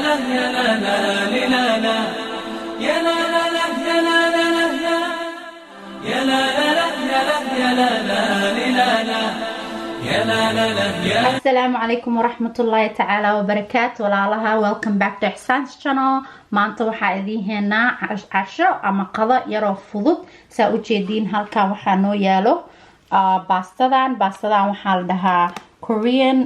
لا يا لا لا لا لا يا لا لا لا يا لا لا لا يا لا لا لا يا لا يا لا لا لا لا يا لا لا لا يا. Asalaamu calaykum waraxmatullaahi tacaala wabarakaatu, walaalaha. Welcome back to Ixsaan's channel. Maanta waxaa idiin heenaa casho ama qado yaroo fudud. Saa ujeediin, halkan waxaa noo yaalo baastadan. Baastadan waxaa la dhahaa Korean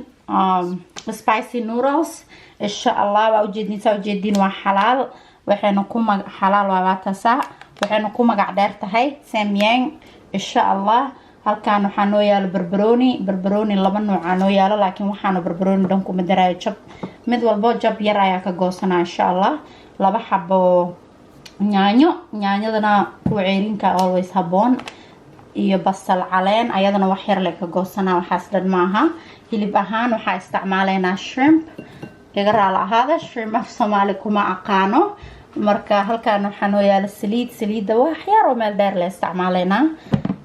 spicy noodles, insha Allah. Waa ujeediin, saa ujeediin, waa xalaal. Waxayna ku xalaal waa waatasa, waxayna ku magac dheer tahay Samyang, insha Allah. Halkan waxaa noo yaalo barbarooni. Barbarooni laba noocaa noo yaalo, laakiin waxaana barbarooni dhan kuma daraayo. Jab mid walbo jab yar ayaa ka goosanaa, insha Allah. Laba xabo yaanyo, yaanyadana kuwa ceerinka always haboon, iyo basal caleen, ayadana wax yar le ka goosanaa. Waxaas dhan maaha. Hilib ahaan waxaa isticmaaleynaa shrimp. Iga raala ahaada, shrimp af Soomaali kuma aqaano. Marka halkan waxaa noo yaalo saliid. Saliidda wax yar oo meel dheer le isticmaaleynaa,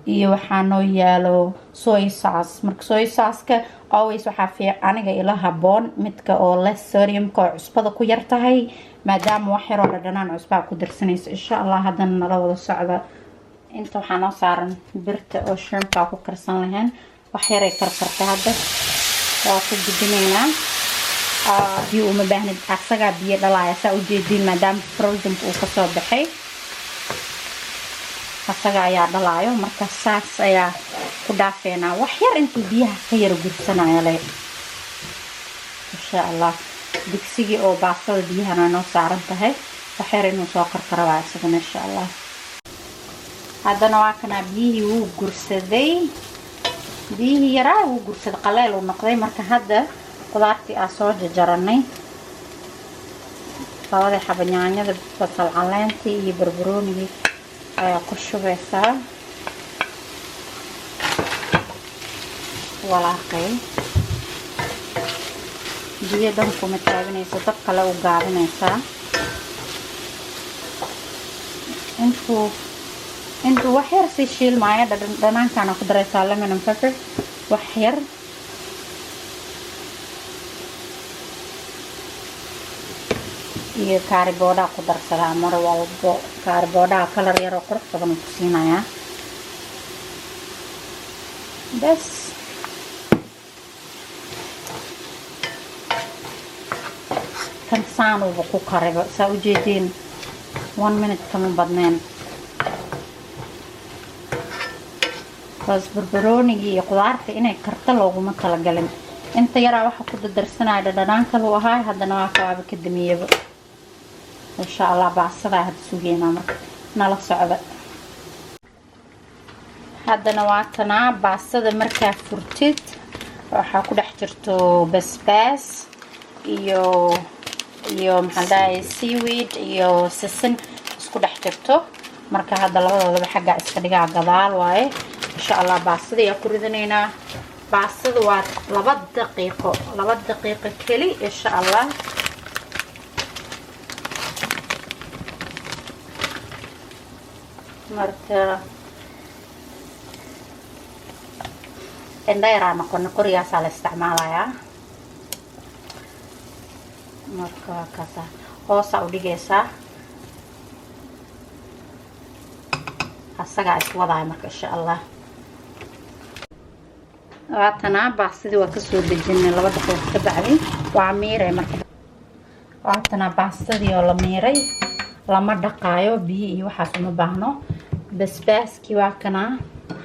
iyo waxaa noo yaalo soy sauce. Marka soy sauceka always waxaa fiic aniga ila haboon midka oo less sodiumka, oo cusbada ku yar tahay, maadaama wax yaroo dhadhanaan cusbaa ku darsanayso, insha Allah. Haddana nala wada socda. Inta waxaa noo saaran birta oo shrimpka ku karsan lahayn. Wax yaray karkartay, hadda waa ku gudinaynaa. Biyo uma baahnid, asagaa biyo dhalaaya, saa ujeediin. Maadaama frozenka uu kasoo baxay, asaga ayaa dhalaayo. Marka saas ayaa ku dhaafeynaa wax yar intuu biyaha ka yara gursanayo le, insha Allah. Digsigii oo baastada biyahana noo saaran tahay, wax yar inuu soo karkaro waa isagana, insha Allah. Haddana waa kanaa, biyihii wuu gursaday, biyihii yaraa wuu gursaday, qaleel uu noqday. Marka hadda qudaartii aa soo jajaranay, labadii xaba yaanyada, basal caleentii iyo barbaroonigii ayaa ku shubeysaa. Walaaqay, biyo dhan kuma taabinayso, dab kale u gaabinaysaa. Intuu wax yar sii shiilmaayo, dhanaankaana ku daraysaa lemon and pepper wax yar. Iyo curry powder ku darsadaa mar walbo. Curry powderha color yaroo qurux badan ku siinayaa. Bes, kan saanuuba ku karayba, saa ujeediin, 1 minute kama badneen. Bas, barbaroonigii iyo qudaarta inay karto looguma talagalin. Inta yaraa waxa ku dadarsanaya dhadhanaan kalu ahaay. Haddana waa kabaaba ka damiyaba, insha Allah. Baasadaa hadda sugeynaa, marka nala socda. Haddana waa tanaa baastada. Markaa furtid, waxaa ku dhex jirto basbaas iyo maxaan dhahay, seaweed iyo sisin isku dhex jirto. Marka hadda labadoodaba xaggaa iska dhigaa, gadaal waaye, insha Allah. Baastada ayaa ku ridanaynaa. Baastada waa 2 daqiiqo, 2 daqiiqo keli, insha Allah. Marka indha yaraa noqona, qorigaasaa la isticmaalayaa. Marka waa kaasa, hoosaa u dhigaysaa, asagaa iswadaaya marka, insha Allah. Waatanaa baastadii, waa kasoo dejinay 2 daqiiqo ka bacdi, waa miiray. Marka waatanaa baastadii oo la miiray, lama dhaqaayo, biyo iyo waxaas uma baahno. Basbaaskii waa kanaa,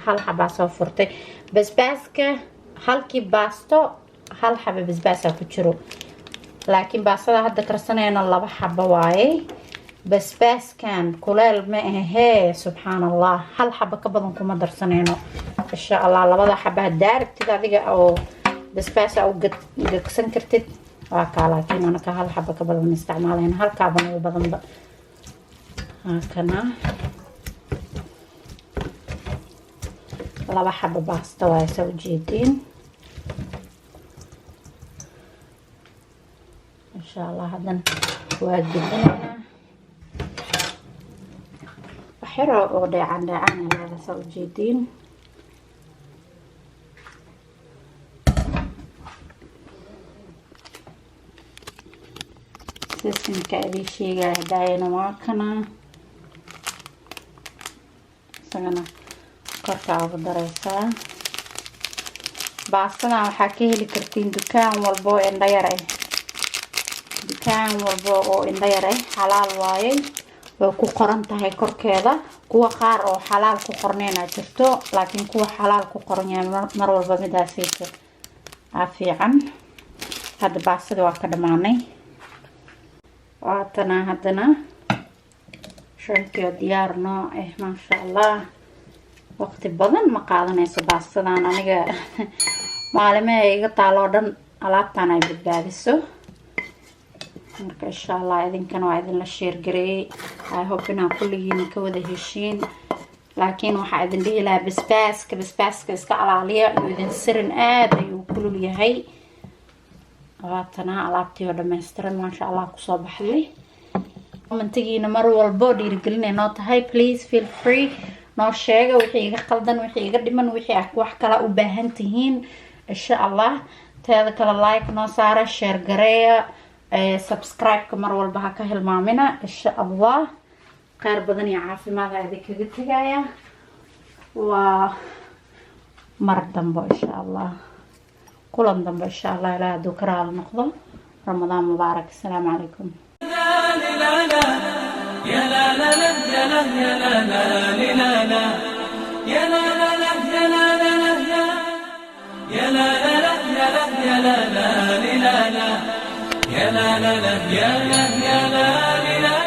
hal xabaa soo furtay. Basbaaska halkii baasto hal xaba basbaasaa ku jiro, laakiin baastada hadda karsanayna laba xabo waaye. Basbaaskan kuleel ma ahee, subxaan Allah. Hal xabo ka badan kuma darsanayno, insha Allah. Labada xaba hadaa rabtid adiga oo basbaasa u gegsan kartid, waa kaa, laakiin anaka hal xaba ka badan isticmaalayna, halkaaban ugu badanba. Waa kana, laba xabo baasta waaye, saa ujeediin, insha Allah. Haddana waa gedinaynaa wax yar oo dheecaan dheecaan leeda, saa ujeediin. Seasoningka idin sheegaya hadaayana waa kana, isagana korkaa ugu dareysaa. Baastadan waxaa ka heli kartiin dukaan walbo oo indho yar ah, dukaan walbo oo indho yar ah. Xalaal waayey, way ku qoran tahay korkeeda. Kuwa qaar oo xalaal ku qorneyn aa jirto, laakiin kuwa xalaal ku qoran yahay mar walba midaasaysa aa fiican. Hadda baastada waa ka dhamaanay, waatana haddana shrimpkii oo diyaar noo ah, maasha Allah. Waqti badan ma qaadanayso baastadan. Aniga maalimaha iga taaloo dhan alaabtan ay badbaadiso. Marka insha Allah idinkana waa idinla share gareeyey. I hope inaa kulligiina ka wada heshiin, laakiin waxaa idin dhihi lahaa basbaaska, basbaaska iska alaaliya iyo idin sirin, aada ayuu kulul yahay. Waatana alaabtii oo dhammaystiran, maasha Allah, kusoo baxday. Commentigiina mar walbo dhiirigelinay noo tahay. Please feel free, noo sheega wixii iga qaldan, wixii iga dhiman, wixii wax kala u baahan tihiin, insha Allah. Teeda kale, like noo saara, share gareeya, subscribe-ka mar walba ha ka hilmaamina, insha Allah. Kheyr badan iyo caafimaad ha idinkaga tegaya. Waa mar dambo insha Allah, kulan dambe insha Allah, ilaah hadduu ka raali noqdo. Ramadaan mubaarak. Asalaamu calaykum. يا لا لا لا يا لا يا لا لا لا لا يا لا لا لا يا لا لا لا يا لا لا لا يا لا يا لا لا لا لا يا لا لا لا يا لا يا لا لا.